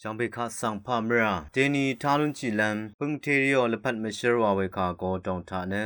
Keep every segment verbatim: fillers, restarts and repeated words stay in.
Dv̀ngpè kaq svng pà mvrà deni tá lúnshìlv́m pø̄ngte rìò lvpat mvshǿr wa we kà go dòng taq nø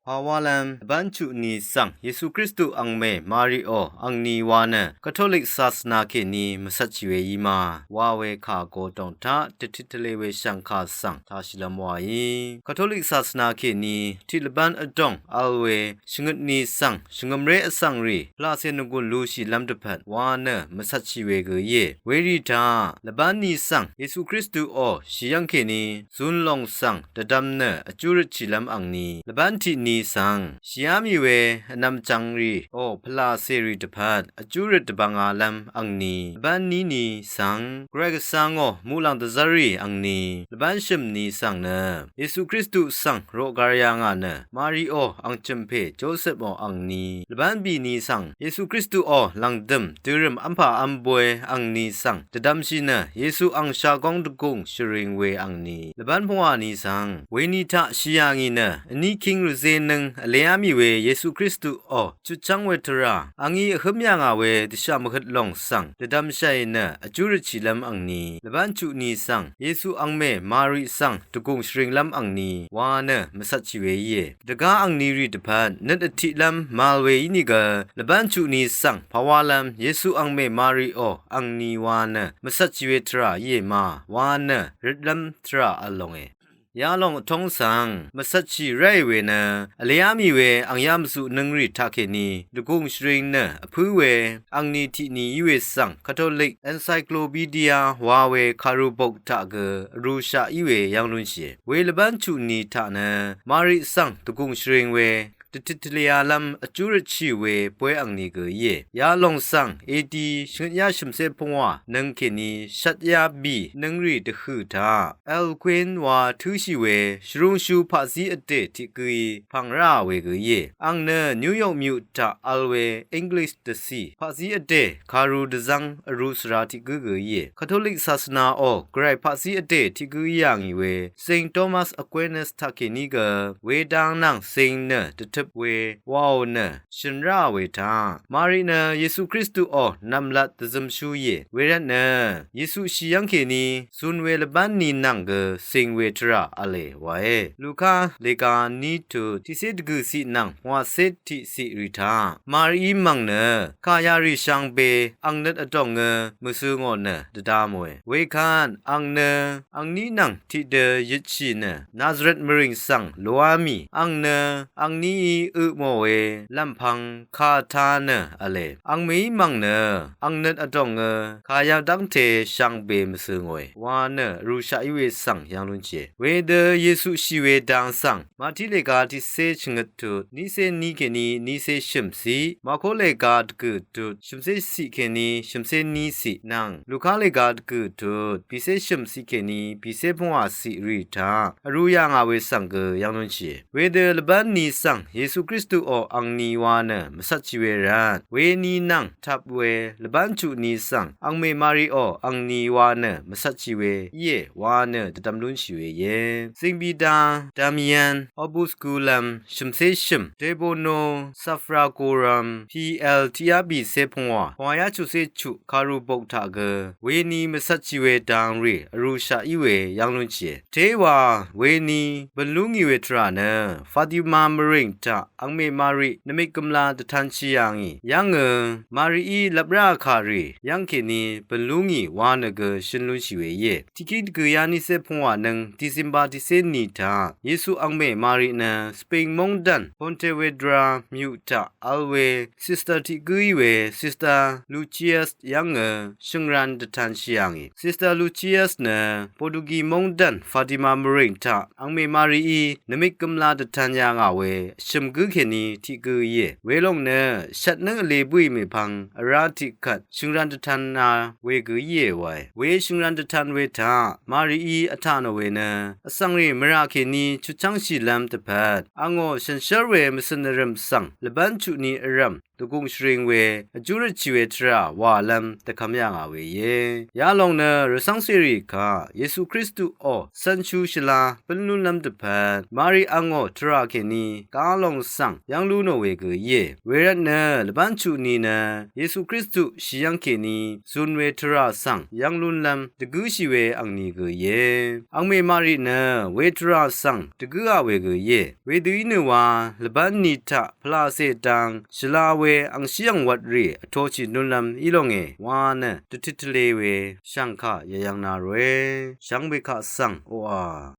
pà wálv́m lvbán chuq ni svng Yesu Kristu angmè Mariò angni wa nø Katolik sasvna kèní mvcvtshì we í ma wa we kà go dòng taq dvtit tvle we shv̀ngkà svng tāshìlv́m wàí. Katolik sasvna kèní tiq lvbán vdòng vl we shvngøt ni svng shvngø̀mré vsvng rì pvlaqcè nvgùn lushìlv́m dvpvt wa nø mvcvtshì we gø íe. Werì taq lvbán ni svng Yesu Kristuò shì yv́ng kèní zun lòng svng dvdvm nø vjú røtshìlv́m angni lvbán tiq ni svng shìá mì we vnvm jvng rìò pvlaqcè rì dvpvt vjú røt dvbvngalv́m angni lvbán ní ni svng Gvray Gvsvngò muqlàng dvzv́rrì angni lvbán shø̀m ni svng nø Yesu Kristu svng roqgar yà ngà nø Mariò ang chø̀mpè Josepò angni lvbán bì ni svng Yesu Kristuò lv̀ngdø̀m dørø̀m v́mpà v́m boy angni svng dvdvmshì nø Yesu ang shagóng dvgùng shvring we angni lvbán pvngwà ni svng weni taq shì yà ngì nø vní king rvzēnøng vleá mì we Yesu Kristuò chutchv́ng we tvrà angí vhǿm yà ngà we dvshà mvhøt lòng svng dvdvmshàì nø vjú røtshìlv́m angni lvbán chuq ni svng Yesu angmè Mari svng dvgùng shvringlv́m angni wa nø mvcvtshì we íe. Dvgá angni rì dvpvt nøt vtiqlv́m màvl we ínìgø lvbán chuq ni svng pà wálv́m Yesu angmè Mariò angni wa nø mvcvtshì we tvrà íe ma wa nø røtlv́m tvrà v̄l longe. Yalòng vtóng svng mvcvtshì ráì we nø vleá mì we ang yamvzuq nøngrì taqkèní dvgùng shvring nø vpǿ we angni tiq ni í we svng Katolik Encyclopedia wa we kàrubok taq gø vrūshaq í we yv́ng lúnshìe. We lvbán chuq ni taq nø Mari svng dvgùng shvring we dvtit tvleyalv́m vjú røtshì we boy angni gø íe. Yalòng svng edi shvngøtyá shø̀mcé pvngwà nøng kèní shvtyá bì nøngrì dvhø̀ taq Alcuin wa tǿshì we shvrúngshú paqzí vdè tiq gǿí pv̀ng ráà we gø íe. Ang nø New York myuq taq vl we English dvcì paqzí vdè kàru dvzv́ng vrū svra tiq gǿ gø íe. Katolik sasvnaò Gvray paqzí vdè tiq gǿ í yà ngì we Saint Thomas Aquinas taqkèní gø wedang nvng cing nø dvtøp we wàò nø shø̀n ráà we taq Mari nø Yesu Kristuò nv̀mlat dvzømshú íe. Wervtnø Yesu shì yv́ng kèní zun we lvbán ni nvng gø cing we tvrà v̄le wae. Luka lèga ní tut tiqcé dvgø̀ciq nvng pvngwàcé tiqciq rì taq Marií mv̀ng nø kà yarì shvngbe ang nøt vdòngø mvsø ngò nø dvda mòe. Wekvt ang nø angní nvng tiqdø yøtshì nø Nazaret mvrìng svng loá mì ang nø angníí ø mò we lv̀mpvng kà tā nø v̄le. Angmèí mv̀ng nø ang nøt vdòngø kà yadv́ngte shvngbe mvsø ngòe wa nø vrūshaq í we svng yv́ng lúnshìe. Wedø Yesu shì we dang svng Mati lèga tiqcé shvngøt tut nícé ní kèní nícé shø̀mciq, Mako lèga dvgø̀ tut shø̀mcé ciq kèní shø̀mcé níciq nvng Luka lèga dvgø̀ tut bìcé shø̀mciq kèní bìcé pvngwàciq rì taq vrū yà ngà we svng gø yv́ng lúnshìe. Wedø lvbán ni svng Yesu Kristuò angni wa nø mvcvtshì we rvt weni nvng tvp we lvbán chuq ni svng angmè Mariò angni wa nø mvcvtshì we íe wa nø dvdvm lúnshì we íe. Zingbi da Damian Obusculum shø̀mcé shø̀m, Debono Safragorum P L tiqyá bìcé pvngwà pvngwàyá chuqcé chuq kàrubok taq gø weni mvcvtshì we dang rì vrūshaq í we yv́ng lúnshìe. Tewa weni bø̀n lú ngì we tvrà nø Fatima mvrìng taq angmè Mari nvmik gømla dvtanshì yà ngì yv́ngø Marií lvp rá vkàrì yv́ng kèní bø̀n lú ngì wa nø gø shøn lúnshì we íe. Tiqkí dvgø̀yá nícé pvngwà nøng December tiqcé ni taq Yesu angmè Mari nø Spain móngdàn Pontevedra myuq taq vl we sister tiq gǿ í we Sister Lucius yv́ngø shø̀ngran dvtanshì yà ngì. Sister Lucius nø Potugi móngdàn Fatima mvrìng taq angmè Marií nvmik gømla dvtan yà ngà we shø̀m gǿ kèní tiq gǿ íe. Welòng nø shvt nǿng vle bǿì mèpvng vrá tiqkvt shø̀ngran dvtan na we gø íe wae. We shø̀ngran dvtan we taq Marií vtà nò we nø vsvng rì mvrà kèní chutchv́ngshìlv́m dvpvt angò shànshér we mvcø̀n vrø̀m svng lvbán chuq ni vrv̀m dvgùng shvring we vjú røtshì we tvrà wàlv́m dvkvm yà ngà we íe. Yalòng nø rvcv́ng cèrì kaq Yesu Kristu ò cv̄nshú shvla bǿn lúnlv́m dvpvt Mari angò tvrà kèní galòng svng yv́ng lú nò we gø íe. Wervtnø lvbán chuq ni nø Yesu Kristu shì yv́ng kèní zun we tvrà svng yv́ng lúnlv́m dvgǿshì we angni gø íe. Angmè Mari nø we tvrà svng dvgǿà we gø íe. Wedø í nø wa lvbán ni taq pvlacè dang shvla we angshí angwvt rì vtoshì lúnlv́m í longe wa nø dvtit tvle we shv̀ngkà yvyv̄ng na ròe. Shvngbe kaq svng oqà